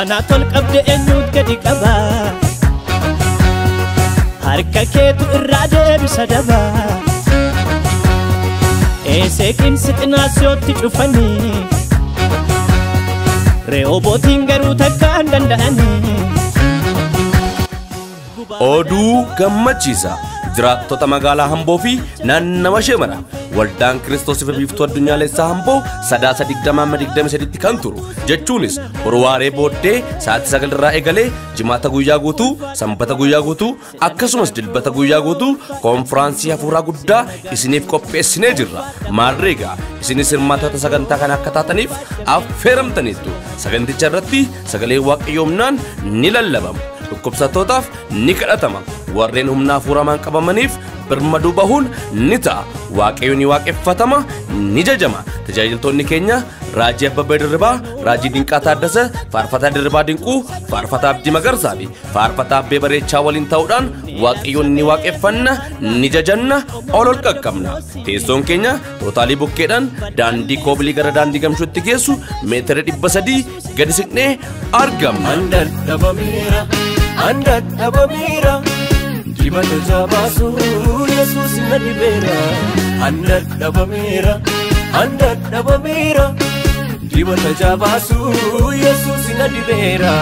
Anaa tol qabde eenyuut gadi qaba? Harka keetu irraa deebisa daba. Eeseeqiin sixinaasiyootti cufanii, Re'oobootiin garuu takka hin danda'anii. Oduu gammachiisa jiraattota magaalaa Hamboo fi naannawa ishee mara. Waldaan Kiristoos ifa biiftuu addunyaalessaa Hamboo Sadaasa 20-23tti kan turu, jechuunis boru waaree booddee sa'aatii 9 irraa eegalee, Jimaata guyyaa guutuu, Sanbata guyyaa guutuu, akkasumas Dilbata guyyaa guutuu koonfiraansii hafuuraa guddaa isiniif qopheessinee jirra. Maarreegaa isinis hirmaattota sagantaa kana akka taataniif affeeramtaniittu. Saganticha irratti sagalee Waaqayyoomnaan ni lallabama. Dhukkubsattootaaf ni kadhatama. Warreen humna hafuuramaan qabamaniif birmaduu bahuun ni ta'a. Waaqayyo ni waaqeffatama, ni jajama. Tajaajiltoonni keenya Raajii Abbabee Dirribaa, Raajii Dinqaa Taaddasa, Faarfataa Dirribaa Dinquu, Faarfataa Abdii Magarsaa fi Faarfataa Abbee Bareechaa waliin ta'uudhaan Waaqayyoon ni waaqeffanna, ni jajanna, ol ol qaqqabna. Teessoon keenya Tootaalii bukkeedhaan daandii Koobilii gara daandii Gamshuutti geessu meetira 300 gadi siqnee argamna. Andadhabameera, andadhabameera, dibata jabaasu Yesuus na dibeera. Andadhabameera, andadhabameera, dibata jabaasu Yesuus na dibeera.